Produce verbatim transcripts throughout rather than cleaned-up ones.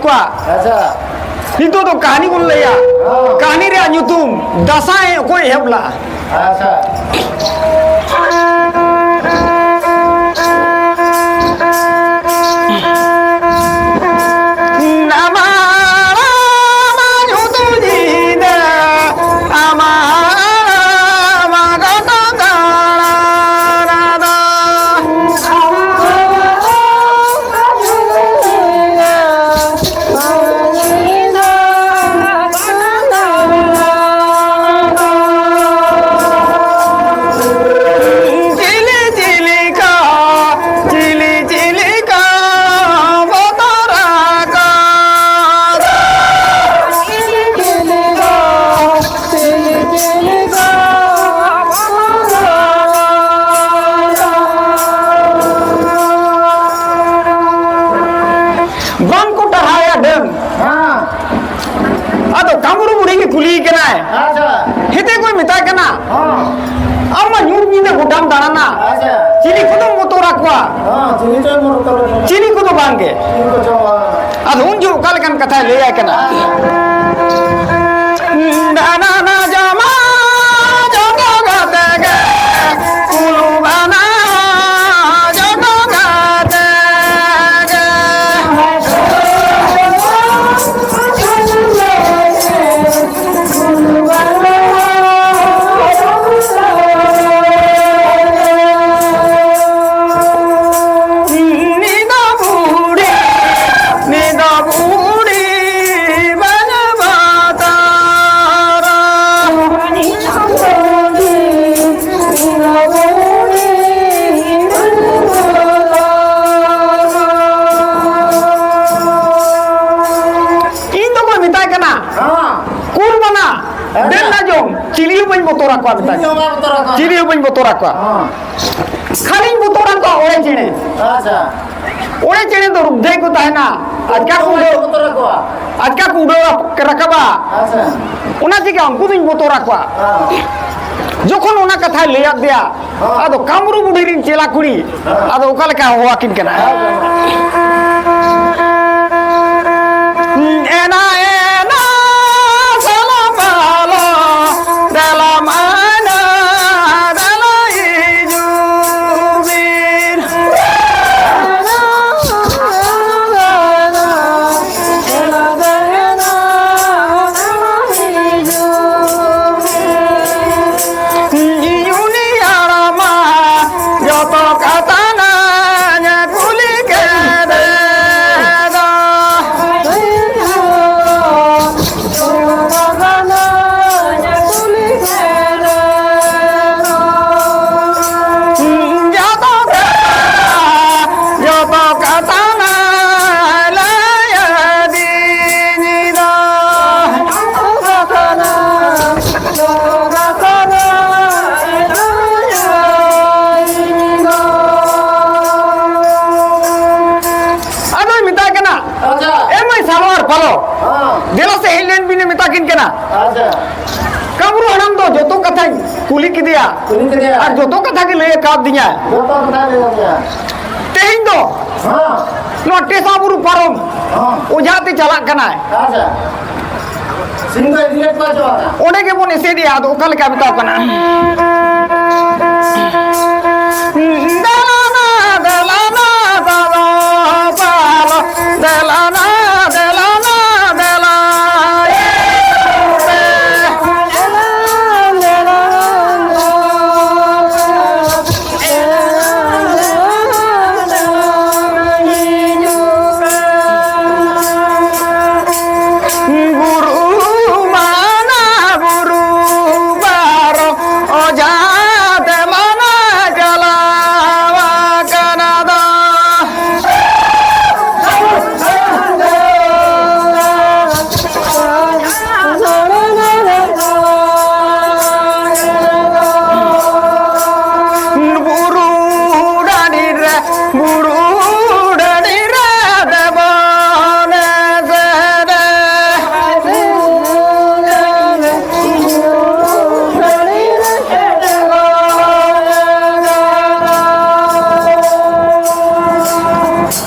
ᱠᱚᱣᱟ᱾ ᱟᱪᱪᱷᱟ᱾ ᱱᱤᱛᱚᱜ ᱫᱚ ᱠᱟᱹᱦᱱᱤ ᱵᱚᱱ ᱞᱟᱹᱭᱟ᱾ ᱦᱚᱸ᱾ ᱠᱟᱹᱦᱱᱤ ᱨᱮᱭᱟᱜ ᱧᱩᱛᱩᱢ ᱫᱟᱸᱥᱟᱭ ᱚᱠᱚᱭ ᱮᱦᱚᱵ ᱞᱟᱜᱼᱟ? ᱟᱪᱪᱷᱟ᱾ ᱵᱟᱝ ᱠᱚ ᱴᱟᱨᱦᱟᱣᱮᱫᱼᱟ ᱰᱟᱹᱱ᱾ ᱦᱮᱸ᱾ ᱟᱫᱚ ᱠᱟᱢᱨᱩ ᱵᱩᱲᱦᱤ ᱜᱮ ᱠᱩᱞᱤᱭᱮ ᱠᱟᱱᱟᱭ᱾ ᱟᱪᱪᱷᱟ᱾ ᱦᱮᱛᱮ ᱠᱚᱭ ᱢᱮᱛᱟᱭ ᱠᱟᱱᱟ, ᱦᱮᱸ᱾ "ᱟᱢ ᱢᱟ ᱧᱩᱛ ᱧᱤᱫᱟᱹ ᱜᱚᱴᱟᱢ ᱫᱟᱬᱟᱱᱟ᱾ ᱟᱪᱪᱷᱟ᱾ ᱪᱤᱞᱤ ᱠᱚᱫᱚᱢ ᱵᱚᱛᱚᱨ ᱟᱠᱚᱣᱟ?" ᱦᱮᱸ, ᱪᱤᱞᱤ ᱪᱚᱭ ᱵᱚᱛᱚᱨ ᱟᱠᱚᱣᱟ? ᱪᱤᱞᱤ ᱠᱚᱫᱚ ᱵᱟᱝ ᱜᱮ᱾ ᱪᱤᱞᱤ ᱠᱚᱪᱚ ᱵᱟᱝ᱾ ᱟᱫᱚ ᱩᱱ ᱡᱚᱦᱚᱜ ᱚᱠᱟ ᱞᱮᱠᱟᱱ ᱠᱟᱛᱷᱟᱭ ᱞᱟᱹᱭᱟᱭ ᱠᱟᱱᱟ? ᱟᱪᱪᱷᱟ᱾ ᱫᱟᱱᱟ ᱱᱟ ᱡᱚᱢᱟ ᱡᱚᱛᱚ ᱠᱟᱛᱮ ᱜᱮ, ᱠᱩᱞᱩ ᱵᱟᱱᱟ ᱡᱚᱛᱚ ᱠᱟᱛᱮ ᱜᱮ᱾ ᱱᱤᱫᱟ ᱵᱩᱲᱤ, ᱱᱤᱫᱟ ᱵᱩᱲᱤ ᱵᱟᱱᱟ ᱵᱟᱛᱟᱨᱟ᱾ ᱤᱧ ᱫᱚᱠᱚ ᱢᱮᱛᱟᱭ ᱠᱟᱱᱟ, ᱦᱮᱸ᱾ ᱠᱩᱞ ᱵᱟᱱᱟ, ᱦᱮᱸ᱾ ᱰᱟᱹᱱ ᱞᱟᱡᱚᱢ, ᱪᱤᱞᱤ ᱦᱚᱸ ᱵᱟᱹᱧ ᱵᱚᱛᱚᱨ ᱟᱠᱚᱣᱟ, ᱢᱮᱛᱟᱭ ᱪᱤᱞᱤ ᱦᱚᱸ ᱵᱟᱭ ᱵᱚᱛᱚᱨ ᱟᱠᱚᱣᱟ᱾ ᱪᱤᱞᱤ ᱦᱚᱸ ᱵᱟᱹᱧ ᱵᱚᱛᱚᱨ ᱟᱠᱚᱣᱟ᱾ ᱦᱮᱸ᱾ ᱠᱷᱟᱹᱞᱤᱧ ᱵᱚᱛᱚᱨ ᱟᱠᱚᱣᱟ ᱚᱲᱮ ᱪᱮᱬᱮ᱾ ᱟᱪᱪᱷᱟ᱾ ᱚᱲᱮ ᱪᱮᱬᱮ ᱫᱚ ᱨᱩᱯᱫᱷᱮ ᱠᱚ ᱛᱟᱦᱮᱱᱟ, ᱟᱪᱠᱟ ᱠᱚ ᱩᱰᱟᱹᱣ, ᱵᱚᱛᱚᱨ ᱟᱠᱚᱣᱟ᱾ ᱟᱪᱠᱟ ᱠᱚ ᱩᱰᱟᱹᱣ ᱨᱟᱠᱟᱵᱟ᱾ ᱟᱪᱪᱷᱟ᱾ ᱚᱱᱟ ᱪᱤᱠᱟ ᱩᱱᱠᱩ ᱫᱚᱧ ᱵᱚᱛᱚᱨ ᱟᱠᱚᱣᱟ᱾ ᱦᱮᱸ᱾ ᱡᱚᱠᱷᱚᱱ ᱚᱱᱟ ᱠᱟᱛᱷᱟᱭ ᱞᱟᱹᱭᱟᱫ ᱫᱮᱭᱟ, ᱦᱮᱸ᱾ ᱟᱫᱚ ᱠᱟᱢᱨᱩ ᱵᱩᱰᱷᱤ ᱨᱤᱱ ᱪᱮᱞᱟ ᱠᱩᱲᱤ, ᱦᱮᱸ᱾ ᱟᱫᱚ ᱚᱠᱟ ᱞᱮᱠᱟ ᱦᱚᱦᱚ ᱟᱹᱠᱤᱱ ᱠᱟᱱᱟ? ᱦᱮᱸ᱾ ᱯᱟᱞᱚ, ᱦᱮᱸ᱾ ᱫᱮᱞᱟ ᱥᱮ ᱦᱮᱡ ᱞᱮᱱ ᱵᱤᱱ ᱢᱮᱛᱟ ᱠᱤᱱ ᱠᱟᱱᱟ᱾ ᱟᱪᱪᱷᱟ᱾ ᱠᱟᱢᱨᱩ ᱦᱟᱲᱟᱢ ᱫᱚ ᱡᱚᱛᱚ ᱠᱟᱛᱷᱟᱧ ᱠᱩᱞᱤ ᱠᱮᱫᱮᱭᱟ᱾ ᱠᱩᱞᱤ ᱠᱮᱫᱮᱭᱟ᱾ ᱟᱨ ᱡᱚᱛᱚ ᱠᱟᱛᱷᱟ ᱜᱮ ᱞᱟᱹᱭ ᱟᱠᱟᱫᱤᱧᱟ᱾ ᱡᱚᱛᱚ ᱠᱟᱛᱷᱟ ᱞᱟᱹᱭ ᱟᱠᱟᱫᱮᱭᱟ᱾ ᱛᱮᱦᱮᱧ ᱫᱚ ᱦᱮᱸ᱾ ᱱᱚᱣᱟ ᱴᱮᱥᱟ ᱵᱩᱨᱩ ᱯᱟᱨᱚᱢ ᱦᱮᱸ᱾ ᱚᱡᱷᱟ ᱛᱮ ᱪᱟᱞᱟᱜ ᱠᱟᱱᱟᱭ᱾ ᱟᱪᱪᱷᱟ᱾ ᱥᱤᱢ ᱫᱚ ᱤᱫᱤ ᱞᱮᱫ ᱠᱚᱣᱟ ᱪᱮ ᱵᱟᱝᱟ? ᱚᱸᱰᱮ ᱜᱮᱵᱚᱱ ᱮᱥᱮᱫᱮᱭᱟ, ᱟᱫᱚ ᱚᱠᱟ ᱞᱮᱠᱟ ᱢᱮᱛᱟᱣ ᱠᱟᱱᱟ? ᱫᱮᱞᱟᱱᱟ, ᱫᱮᱞᱟᱱᱟ, ᱫᱟᱫᱟ, ᱵᱟᱞᱟ, ᱫᱮᱞᱟᱱᱟ, ᱫᱮᱞᱟᱱᱟ, ᱫᱮᱞᱟ᱾ ᱜᱩᱨᱩ ᱢᱟᱱᱟ ᱜᱩᱨᱩ ᱵᱟᱨᱚ ᱚᱡᱷᱟ ᱛᱮ ᱢᱟᱱᱟ ᱪᱟᱞᱟᱣ ᱟᱠᱟᱱᱟ ᱫᱚ᱾ ᱵᱩᱨᱩ ᱰᱟᱹᱰᱤ ᱨᱮ, ᱵᱩᱨᱩ ᱰᱟᱹᱰᱤ ᱨᱮ ᱫᱮᱵᱚᱱ ᱥᱮᱨᱮ᱾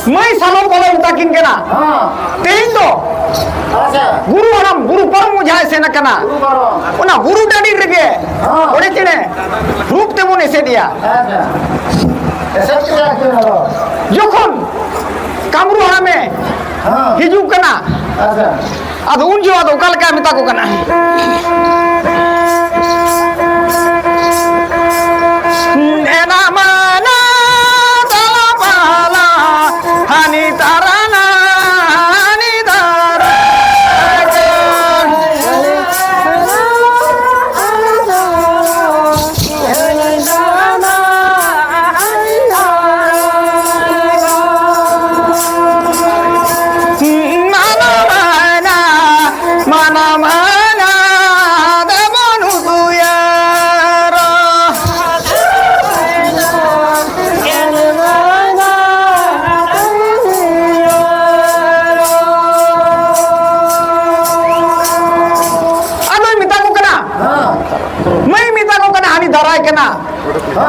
ᱢᱟᱹᱭ ᱥᱟᱞᱚᱢ ᱵᱚᱞᱮ ᱢᱮᱛᱟ ᱠᱤᱱ ᱠᱟᱱᱟ᱾ ᱦᱮᱸ᱾ ᱛᱮᱦᱮᱧ ᱫᱚ ᱟᱪᱪᱷᱟ᱾ ᱜᱩᱨᱩ ᱦᱟᱲᱟᱢ ᱵᱩᱨᱩ ᱯᱟᱨᱚᱢ ᱚᱡᱷᱟᱭ ᱥᱮᱱ ᱟᱠᱟᱱᱟ᱾ ᱵᱩᱨᱩ ᱯᱟᱨᱚᱢ᱾ ᱚᱱᱟ ᱵᱩᱨᱩ ᱰᱟᱹᱰᱤ ᱨᱮᱜᱮ ᱦᱮᱸ᱾ ᱚᱸᱰᱮ ᱪᱮᱬᱮ ᱨᱩᱯ ᱛᱮᱵᱚᱱ ᱮᱥᱮᱫᱮᱭᱟ᱾ ᱟᱪᱪᱷᱟ᱾ ᱮᱥᱮᱫ ᱠᱮᱫᱟ ᱠᱤᱱ ᱟᱫᱚ᱾ ᱡᱚᱠᱷᱚᱱ ᱠᱟᱢᱨᱩ ᱦᱟᱲᱟᱢᱮ ᱦᱮᱸ᱾ ᱦᱤᱡᱩᱜ ᱠᱟᱱᱟ, ᱟᱪᱪᱷᱟ᱾ ᱟᱫᱚ ᱩᱱ ᱡᱚᱦᱚᱜ ᱫᱚ ᱚᱠᱟ ᱞᱮᱠᱟᱭ ᱢᱮᱛᱟ ᱠᱚ ᱠᱟᱱᱟ? ᱮᱱᱟ ᱢᱟᱱᱟ ᱛᱟᱞᱟ ᱯᱟᱞᱟ, ᱦᱟᱹᱱᱤ ᱛᱟᱨᱟᱱᱟ, ᱦᱟᱹᱱᱤ ᱛᱟᱨᱟ᱾ ᱢᱟᱱᱟ ᱢᱟᱱᱟ, ᱢᱟᱱᱟ ᱢᱟᱱᱟ᱾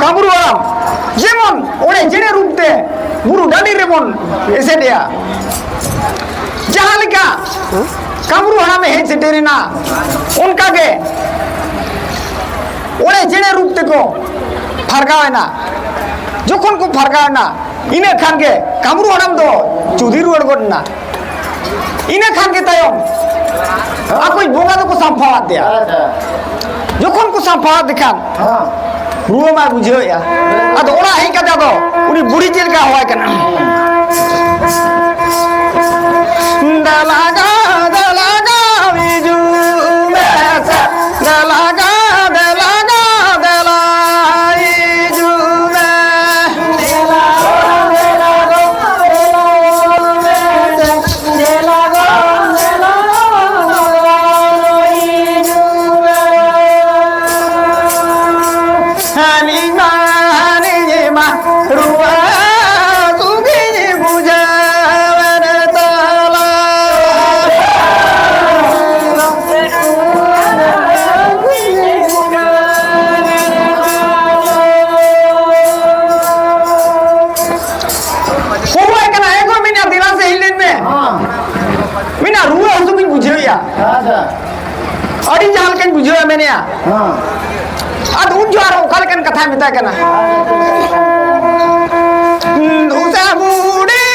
ᱠᱟᱢᱨᱩ ᱦᱟᱲᱟᱢ ᱡᱮᱢᱚᱱ ᱚᱸᱰᱮ ᱪᱮᱬᱮ ᱨᱩᱯ ᱛᱮ ᱵᱩᱨᱩ ᱰᱟᱹᱰᱤ ᱨᱮᱵᱚᱱ ᱮᱥᱮᱫ ᱮᱭᱟ, ᱡᱟᱦᱟᱸ ᱞᱮᱠᱟ ᱠᱟᱢᱨᱩ ᱦᱟᱲᱟᱢᱮ ᱦᱮᱡ ᱥᱮᱴᱮᱨᱮᱱᱟ, ᱚᱱᱠᱟ ᱜᱮ ᱚᱸᱰᱮ ᱪᱮᱬᱮ ᱨᱩᱯ ᱛᱮᱠᱚ ᱯᱷᱟᱨᱜᱟᱣ ᱮᱱᱟ᱾ ᱡᱚᱠᱷᱚᱱ ᱠᱚ ᱯᱷᱟᱨᱜᱟᱣ ᱮᱱᱟ, ᱤᱱᱟᱹ ᱠᱷᱟᱱ ᱜᱮ ᱠᱟᱢᱨᱩ ᱦᱟᱲᱟᱢ ᱫᱚ ᱪᱩᱫᱤ ᱨᱩᱣᱟᱹᱲ ᱜᱚᱫ ᱮᱱᱟ᱾ ᱤᱱᱟᱹ ᱠᱷᱟᱱ ᱜᱮ ᱛᱟᱭᱚᱢ ᱟᱠᱚᱭᱤᱡ ᱵᱚᱸᱜᱟ ᱫᱚᱠᱚ ᱥᱟᱢᱯᱷᱟᱣᱟᱫ ᱮᱭᱟ᱾ ᱟᱪᱪᱷᱟ᱾ ᱡᱚᱠᱷᱚᱱ ᱠᱚ ᱥᱟᱢᱯᱷᱟᱣᱟᱫᱮ ᱠᱷᱟᱱ, ᱦᱮᱸ᱾ ᱨᱩᱣᱟᱹ ᱢᱟᱭ ᱵᱩᱡᱷᱟᱹᱣᱮᱫᱼᱟ᱾ ᱟᱫᱚ ᱚᱲᱟᱜ ᱦᱮᱡ ᱠᱟᱛᱮ ᱟᱫᱚ ᱩᱱᱤ ᱵᱩᱲᱦᱤ ᱪᱮᱫ ᱞᱮᱠᱟ ᱦᱚᱦᱚᱣᱟᱭ ᱠᱟᱱᱟ? ᱫᱮᱞᱟ ᱜᱚ, ᱫᱮᱞᱟ ᱜᱚ, ᱦᱤᱡᱩᱜ ᱢᱮ ᱥᱮ᱾ ᱫᱮᱞᱟ ᱜᱚ, ᱫᱮᱞᱟ ᱜᱚ, ᱫᱮᱞᱟ ᱦᱤᱡᱩᱜ ᱢᱮ᱾ ᱟᱹᱞᱤᱧ ᱢᱟ, ᱟᱹᱞᱤᱧ ᱢᱟ ᱨᱩᱣᱟᱹ ᱦᱟᱹᱥᱩ ᱜᱮᱞᱤᱧ ᱵᱩᱡᱷᱟᱹᱣᱮᱫ ᱛᱟᱞᱟ᱾ ᱦᱚᱦᱚᱣᱟᱭ ᱠᱟᱱᱟ, "ᱮ ᱜᱚ ᱢᱮᱱᱟ, ᱫᱮᱞᱟ ᱥᱮ ᱦᱮᱡ ᱞᱮᱱ ᱢᱮ᱾ ᱦᱮᱸ᱾ ᱢᱮᱱᱟ, ᱨᱩᱣᱟᱹ ᱦᱟᱹᱥᱩ ᱜᱤᱧ ᱵᱩᱡᱷᱟᱹᱣᱮᱫᱼᱟ᱾ ᱟᱪᱪᱷᱟ᱾ ᱟᱹᱰᱤ ᱡᱟᱦᱟᱸ ᱞᱮᱠᱟᱧ ᱵᱩᱡᱷᱟᱹᱣᱮᱫᱼᱟ", ᱢᱮᱱᱮᱫᱼᱟ᱾ ᱦᱮᱸ᱾ ᱟᱫᱚ ᱩᱱ ᱡᱚᱦᱚᱜ ᱟᱨᱚ ᱚᱠᱟ ᱞᱮᱠᱟᱱ ᱠᱟᱛᱷᱟᱭ ᱢᱮᱛᱟᱭ ᱠᱟᱱᱟ? ᱫᱩᱥᱮ ᱵᱩᱰᱷᱤ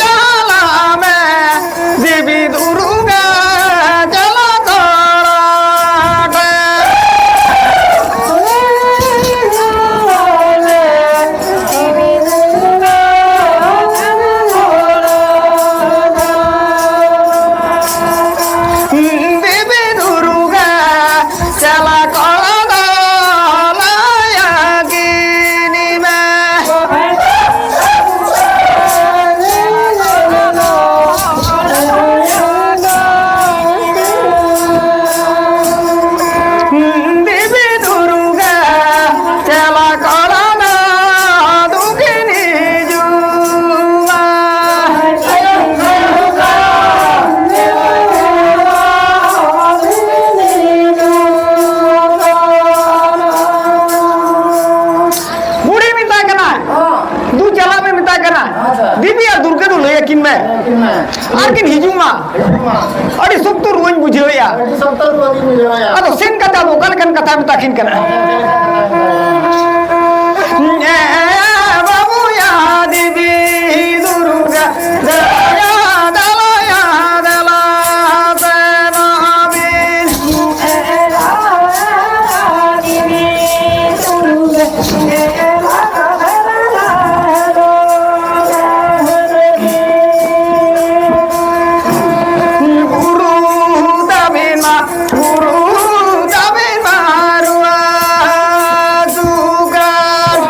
ᱪᱟᱞᱟᱜ ᱢᱮ, ᱫᱮᱵᱤ ᱫᱩᱨᱜᱟ ᱪᱟᱞᱟᱜ ᱛᱚᱨᱟ ᱴᱷᱮᱱ᱾ ᱫᱮᱵᱤ ᱫᱩᱨᱜᱟ ᱪᱟᱞᱟ ᱠᱚᱲᱟ ᱫᱚ ᱞᱟᱭᱟ ᱠᱤᱱᱤ ᱢᱮ᱾ ᱫᱮᱵᱤ ᱟᱨ ᱫᱩᱨᱜᱟᱹ ᱫᱚ ᱞᱟᱹᱭ ᱟᱹᱠᱤᱱ ᱢᱮ᱾ ᱟᱨ ᱠᱤᱱ ᱦᱤᱡᱩᱜ ᱢᱟ᱾ ᱟᱹᱰᱤ ᱥᱚᱠᱛᱚ ᱨᱩᱣᱟᱹᱧ ᱵᱩᱡᱷᱟᱹᱣᱮᱫᱼᱟ᱾ ᱟᱹᱰᱤ ᱥᱚᱠᱛᱚ ᱨᱩᱣᱟᱹ ᱜᱮ ᱵᱩᱡᱷᱟᱹᱣᱮᱫᱼᱟ᱾ ᱟᱫᱚ ᱥᱮᱱ ᱠᱟᱛᱮ ᱟᱫᱚ ᱚᱠᱟ ᱞᱮᱠᱟᱱ ᱠᱟᱛᱷᱟ ᱢᱮᱛᱟ ᱠᱤᱱ ᱠᱟᱱᱟ? ᱮ ᱵᱟᱹᱵᱩᱭᱟ ᱫᱮᱵᱤ ᱫᱩᱨᱜᱟᱹ, ᱫᱮᱞᱟᱭᱟ, ᱫᱮᱞᱟᱭᱟ, ᱫᱮᱞᱟ ᱥᱮᱱᱚᱜ ᱢᱮ᱾ ᱵᱩᱨᱩ ᱛᱟᱵᱮᱱ ᱢᱟ, ᱵᱩᱨᱩ ᱛᱟᱵᱮᱱ ᱢᱟ ᱨᱩᱣᱟᱹ ᱦᱟᱹᱥᱩ ᱜᱟᱱ᱾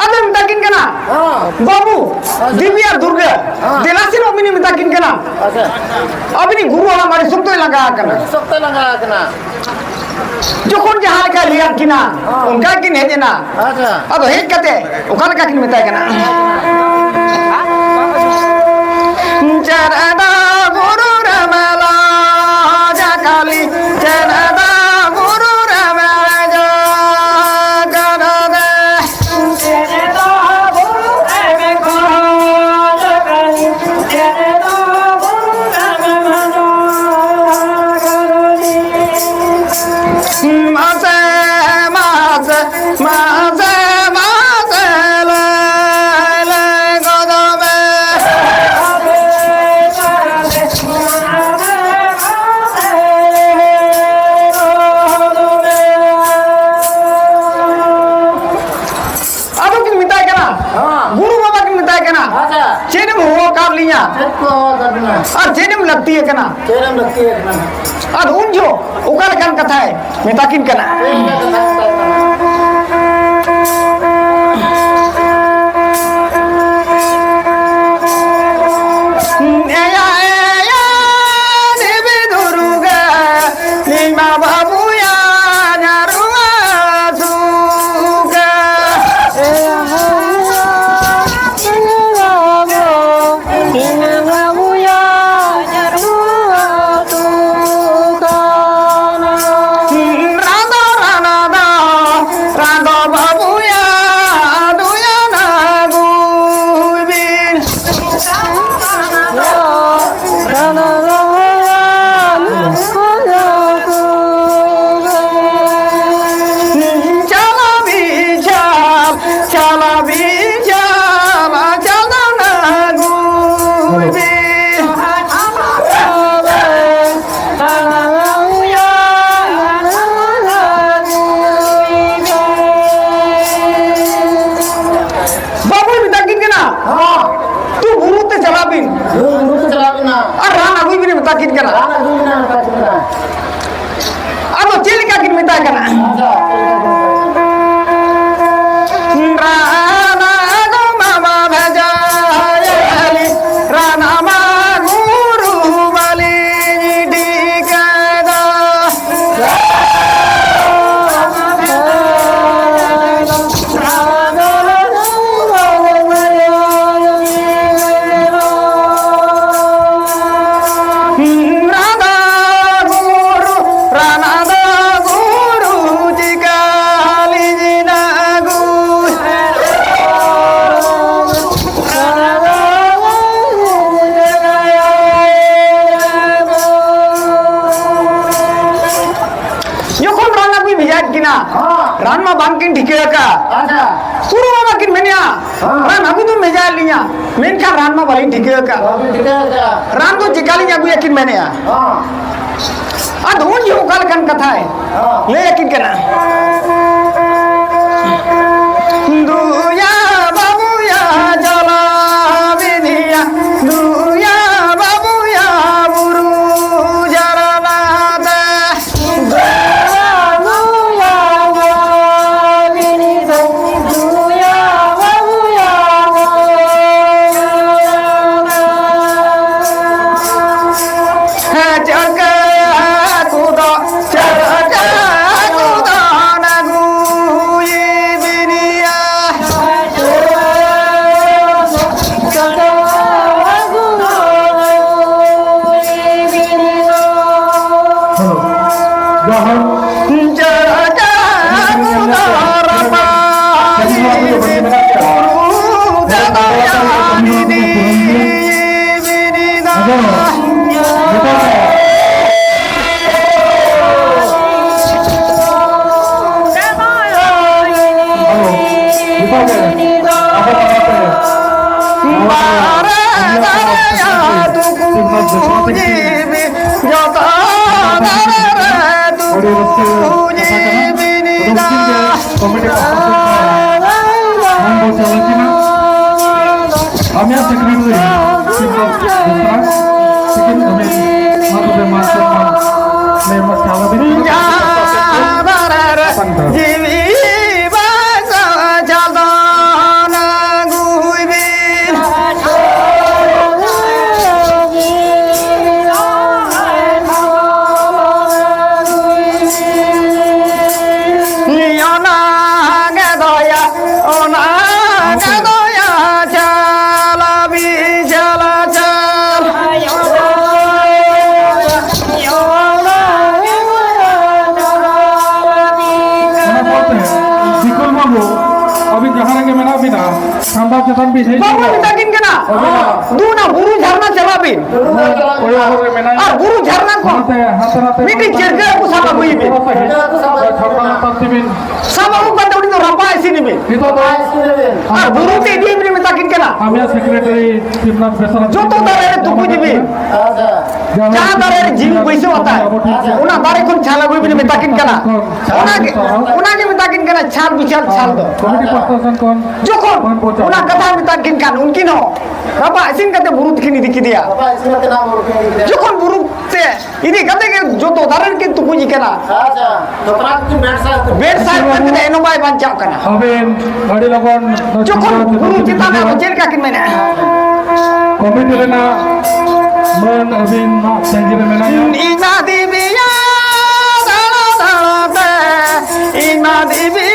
ᱟᱫᱚ ᱢᱮᱛᱟ ᱠᱤᱱ ᱠᱟᱱᱟ, ᱦᱮᱸ᱾ ᱵᱟᱹᱵᱩ, ᱟᱪᱪᱷᱟ᱾ ᱫᱮᱵᱤ ᱟᱨ ᱫᱩᱨᱜᱟᱹ, ᱦᱮᱸ᱾ ᱫᱮᱞᱟ ᱥᱮᱱᱚᱜ ᱵᱤᱱ ᱢᱮᱛᱟ ᱠᱤᱱ ᱠᱟᱱᱟ᱾ ᱟᱪᱪᱷᱟ᱾ ᱟᱹᱵᱤᱱᱤᱡ ᱜᱩᱨᱩ ᱦᱟᱲᱟᱢ ᱟᱹᱰᱤ ᱥᱚᱠᱛᱚᱭ ᱞᱟᱸᱜᱟ ᱟᱠᱟᱱᱟ᱾ ᱟᱹᱰᱤ ᱥᱚᱠᱛᱚᱭ ᱞᱟᱸᱜᱟ ᱟᱠᱟᱱᱟ᱾ ᱡᱚᱠᱷᱚᱱ ᱡᱟᱦᱟᱸ ᱞᱮᱠᱟᱭ ᱞᱟᱹᱭᱟᱫ ᱠᱤᱱᱟ, ᱦᱮᱸ᱾ ᱚᱱᱠᱟ ᱠᱤᱱ ᱦᱮᱡ ᱮᱱᱟ᱾ ᱟᱪᱪᱷᱟ᱾ ᱟᱫᱚ ᱦᱮᱡ ᱠᱟᱛᱮ ᱚᱠᱟ ᱞᱮᱠᱟ ᱠᱤᱱ ᱢᱮᱛᱟᱭ ᱠᱟᱱᱟ? ᱪᱮᱫ ᱮᱫᱟ ᱵᱩᱨᱩ ᱨᱮ ᱢᱮᱞᱟ ᱡᱟᱠᱟᱞᱤ, ᱪᱮᱫ ᱮᱫᱟ ᱵᱩᱨᱩ ᱨᱮ ᱢᱮᱞᱟ ᱡᱟᱠᱟᱞᱤ᱾ ᱢᱟᱥᱮ, ᱢᱟᱥᱮ, ᱢᱟᱥᱮ, ᱢᱟᱥᱮ, ᱞᱟᱹᱭ, ᱞᱟᱹᱭ ᱜᱚᱫᱚᱜ ᱢᱮ᱾ ᱟᱫᱚ ᱠᱤᱱ ᱢᱮᱛᱟᱭ ᱠᱟᱱᱟ, ᱦᱮᱸ᱾ ᱜᱩᱨᱩ ᱵᱟᱵᱟ ᱠᱤᱱ ᱢᱮᱛᱟᱭ ᱠᱟᱱᱟ, ᱟᱪᱪᱷᱟ᱾ "ᱪᱮᱫ ᱮᱢ ᱦᱚᱦᱚ ᱟᱠᱟᱫ ᱞᱤᱧᱟ? ᱪᱮᱫ ᱠᱚ ᱦᱚᱦᱚ ᱟᱠᱟᱫ ᱵᱤᱱᱟ? ᱟᱨ ᱪᱮᱫ ᱮᱢ ᱞᱟᱹᱠᱛᱤ ᱟᱠᱟᱱᱟ?" ᱪᱮᱫ ᱮᱢ ᱞᱟᱹᱠᱛᱤ ᱟᱠᱟᱱᱟ? ᱟᱫᱚ ᱩᱱ ᱡᱚᱦᱚᱜ ᱚᱠᱟ ᱞᱮᱠᱟᱱ ᱠᱟᱛᱷᱟᱭ ᱢᱮᱛᱟ ᱠᱤᱱ ᱠᱟᱱᱟ? ᱪᱮᱫ ᱞᱮᱠᱟ ᱠᱟᱛᱷᱟ ᱢᱮᱛᱟᱭ ᱠᱟᱱᱟ? ᱮᱭᱟ, ᱮᱭᱟ, ᱫᱮᱵᱤ ᱫᱩᱨᱜᱟᱹ, ᱤᱧ ᱢᱟ ᱵᱟᱹᱵᱩᱭᱟ ᱧᱟᱨᱩᱣᱟ ᱥᱩᱠᱟ᱾ ᱮᱭᱟ, ᱮᱭᱟ, ᱤᱧ ᱢᱟ ᱵᱟᱹᱵᱩᱭᱟ ᱧᱟᱨᱩᱣᱟ ᱥᱩᱠᱟ᱾ ᱦᱮᱸ᱾ ᱨᱟᱱ ᱢᱟ ᱵᱟᱝᱠᱤᱱ ᱴᱷᱤᱠᱟᱹ ᱟᱠᱟᱫ᱾ ᱟᱪᱪᱷᱟ᱾ ᱥᱩᱨ ᱢᱟ ᱵᱟᱹᱠᱤᱱ ᱢᱮᱱᱮᱜᱼᱟ, ᱦᱮᱸ᱾ ᱨᱟᱱ ᱟᱹᱜᱩ ᱫᱚᱢ ᱵᱷᱮᱡᱟ ᱞᱤᱧᱟ, ᱢᱮᱱᱠᱷᱟᱱ ᱨᱟᱱ ᱢᱟ ᱵᱟᱹᱞᱤᱧ ᱴᱷᱤᱠᱟᱹ ᱟᱠᱟᱫ᱾ ᱵᱟᱹᱵᱤᱱ ᱴᱷᱤᱠᱟᱹ ᱟᱠᱟᱫ᱾ ᱨᱟᱱ ᱫᱚ ᱪᱮᱠᱟ ᱞᱤᱧ ᱟᱹᱜᱩᱭᱟ ᱠᱤᱱ ᱢᱮᱱᱮᱜᱼᱟ᱾ ᱦᱮᱸ᱾ ᱟᱫᱚ ᱩᱱ ᱡᱚᱦᱚᱜ ᱚᱠᱟ ᱞᱮᱠᱟᱱ ᱠᱟᱛᱷᱟᱭ ᱦᱮᱸ᱾ ᱞᱟᱹᱭ ᱟᱹᱠᱤᱱ ᱠᱟᱱᱟ? ᱫᱩᱭᱟ ᱵᱟᱹᱵᱩᱭᱟ ᱪᱟᱞᱟᱣ ᱮᱱᱤᱭᱟ, ᱫᱩᱭᱟ ᱵᱟᱹᱵᱩᱭᱟ ᱵᱩᱨᱩ ᱡᱟᱨᱟᱱᱟ ᱛᱮ᱾ ᱦᱮᱞᱳ, ᱡᱟᱦᱟᱸ ᱟᱫᱚ, ᱡᱚᱛᱚ ᱦᱚᱲ᱾ ᱦᱮᱞᱳ, ᱡᱚᱛᱚ ᱦᱚᱲ᱾ ᱟᱵᱚ ᱛᱟᱞᱟᱛᱮ᱾ ᱟᱹᱰᱤ ᱨᱟᱹᱥᱠᱟᱹ ᱠᱟᱛᱷᱟ ᱠᱟᱱᱟ᱾ ᱟᱫᱚ ᱩᱱᱠᱤᱱ ᱜᱮ ᱠᱚᱢᱤᱴᱤ ᱯᱟᱦᱴᱟ ᱥᱮᱫ ᱠᱷᱚᱱ ᱢᱚᱱ ᱵᱚ ᱪᱟᱞᱟᱣ ᱠᱤᱱᱟ᱾ ᱟᱢᱭᱟ ᱥᱮᱠᱨᱮᱴᱟᱨᱤ ᱥᱤᱵᱚ ᱵᱮᱥᱨᱟ, ᱛᱤᱠᱤᱱ ᱩᱱᱤ ᱢᱟ ᱛᱚᱵᱮ ᱢᱟ ᱥᱮ ᱢᱟ ᱞᱮ ᱢᱟ ᱪᱟᱞᱟᱣ ᱵᱤᱱ᱾ ᱟᱛᱟᱝ ᱫᱚ᱾ ᱚᱱᱟ ᱜᱮ ᱫᱚᱭᱟ, ᱚᱱᱟ ᱜᱮ ᱫᱚᱭᱟ, ᱪᱟᱞᱟᱣ ᱵᱤᱱ, ᱪᱟᱞᱟᱣ, ᱪᱟᱞᱟᱣ᱾ ᱚᱱᱟ ᱥᱟᱶᱛᱮ, ᱵᱤᱠᱚᱞ ᱵᱟᱹᱵᱩ, ᱟᱹᱵᱤᱱ ᱡᱟᱦᱟᱸ ᱨᱮᱜᱮ ᱢᱮᱱᱟᱜ ᱵᱤᱱᱟ, ᱠᱷᱟᱢᱵᱟ ᱪᱮᱛᱟᱱ ᱵᱤᱱ ᱦᱮᱡ ᱵᱟᱹᱵᱩ ᱞᱮᱱᱟ᱾ ᱢᱮᱛᱟ ᱠᱤᱱ ᱠᱟᱱᱟ, ᱫᱩ ᱚᱱᱟ ᱵᱩᱨᱩ ᱡᱷᱟᱨᱱᱟ ᱪᱟᱞᱟᱜ ᱵᱤᱱ᱾ ᱠᱚᱭᱚᱜ ᱦᱚᱨ ᱨᱮ ᱢᱮᱱᱟᱭᱟ᱾ ᱟᱨ ᱵᱩᱨᱩ ᱡᱷᱟᱨᱱᱟ ᱠᱷᱚᱱ ᱚᱱᱟᱛᱮ ᱦᱟᱱᱛᱮ ᱱᱟᱛᱮ ᱢᱤᱫᱴᱤᱡ ᱪᱤᱨᱜᱟᱹᱞ ᱟᱹᱜᱩ ᱥᱟᱵ ᱟᱹᱜᱩᱭ ᱵᱤᱱ᱾ ᱪᱷᱟᱯᱨᱟ ᱞᱟᱛᱟᱨ ᱛᱮᱵᱤᱱ ᱥᱟᱵ ᱟᱹᱜᱩ ᱠᱟᱛᱮ ᱩᱱᱤ ᱫᱚ ᱨᱟᱯᱟᱜ ᱤᱥᱤᱱ ᱵᱤᱱ᱾ ᱱᱤᱛᱚᱜ ᱫᱚ ᱟᱨ ᱵᱩᱨᱩ ᱛᱮ ᱤᱫᱤᱭ ᱵᱤᱱ ᱢᱮᱛᱟ ᱠᱤᱱ ᱠᱟᱱᱟ᱾ ᱟᱢᱭᱟ ᱥᱮᱠᱨᱮᱴᱟᱨᱤ ᱥᱤᱵᱱᱟᱛᱷ ᱵᱮᱥᱨᱟ ᱡᱚᱛᱚ ᱫᱟᱨᱮ ᱨᱮ ᱛᱩᱠᱩᱡ ᱵᱤᱱ᱾ ᱡᱟᱦᱟᱸ ᱫᱟᱨᱮ ᱨᱮ ᱡᱤᱣᱤ ᱵᱟᱹᱭᱥᱟᱹᱣ ᱟᱛᱟᱭ, ᱚᱱᱟ ᱫᱟᱨᱮ ᱠᱷᱚᱱ ᱪᱷᱟᱞ ᱟᱹᱜᱩᱭ ᱵᱤᱱ ᱢᱮᱛᱟ ᱠᱤᱱ ᱠᱟᱱᱟ᱾ ᱚᱱᱟᱜᱮ, ᱚᱱᱟᱜᱮ ᱢᱮᱛᱟ ᱠᱤᱱ ᱠᱟᱱᱟ ᱪᱷᱟᱞ ᱵᱤᱪᱷᱟᱞ ᱪᱷᱟᱞ ᱫᱚ᱾ ᱠᱚᱢᱤᱴᱤ ᱯᱟᱦᱴᱟ ᱥᱮᱱ ᱠᱷᱚᱱ ᱡᱚᱠᱷᱚᱱ ᱚᱱᱟ ᱠᱟᱛᱷᱟ ᱢᱮᱛᱟ ᱠᱤᱱ ᱠᱷᱟᱱ ᱩᱱᱠᱤᱱ ᱦᱚᱸ ᱨᱟᱯᱟᱜ ᱤᱥᱤᱱ ᱠᱟᱛᱮ ᱵᱩᱨᱩ ᱛᱮᱠᱤᱱ ᱤᱫᱤ ᱠᱮᱫᱮᱭᱟ᱾ ᱨᱟᱯᱟᱜ ᱤᱥᱤᱱ ᱠᱟᱛᱮ ᱱᱟᱦᱟᱜ ᱵᱩᱨᱩ ᱛᱮᱠᱤᱱ ᱤᱫᱤ ᱠᱮᱫᱮᱭᱟ᱾ ᱡᱚᱠᱷᱚᱱ ᱵᱩᱨᱩ ᱛᱮ ᱤᱫᱤ ᱠᱟᱛᱮ ᱜᱮ ᱡᱚᱛᱚ ᱫᱟᱨᱮ ᱨᱮᱠᱤᱱ ᱛᱩᱠᱩᱡ ᱠᱟᱱᱟ᱾ ᱟᱪᱪᱷᱟ, ᱛᱚ ᱚᱱᱟ ᱠᱤᱱ ᱵᱮᱰ ᱥᱟᱭᱤᱰ ᱛᱮ᱾ ᱵᱮᱰ ᱥᱟᱭᱤᱰ ᱢᱮᱱᱛᱮ ᱮᱱᱦᱚᱸ ᱵᱟᱭ ᱵᱟᱧᱪᱟᱜ ᱠᱟᱱᱟ᱾ ᱟᱵᱮᱱ ᱟᱹᱰᱤ ᱞᱚᱜᱚᱱ ᱡᱚᱠᱷᱚᱱ ᱵᱩᱨᱩ ᱪᱮᱛᱟᱱ ᱨᱮ ᱟᱵᱚ ᱪᱮᱫ ᱞᱮᱠᱟ ᱠᱤᱱ ᱢᱮᱱᱟ? ᱠᱚᱢᱤᱴᱤ ᱨᱮᱱᱟᱜ ᱢᱟᱹᱱ ᱟᱹᱵᱤᱱ ᱢᱟ ᱛᱟᱺᱜᱤ ᱨᱮ ᱢᱮᱱᱟᱭᱟ᱾ ᱤᱧ ᱢᱟ ᱫᱮᱵᱤᱭᱟ ᱫᱟᱬᱟ ᱫᱟᱬᱟ ᱛᱮ, ᱤᱧ ᱢᱟ ᱫᱮᱵᱤ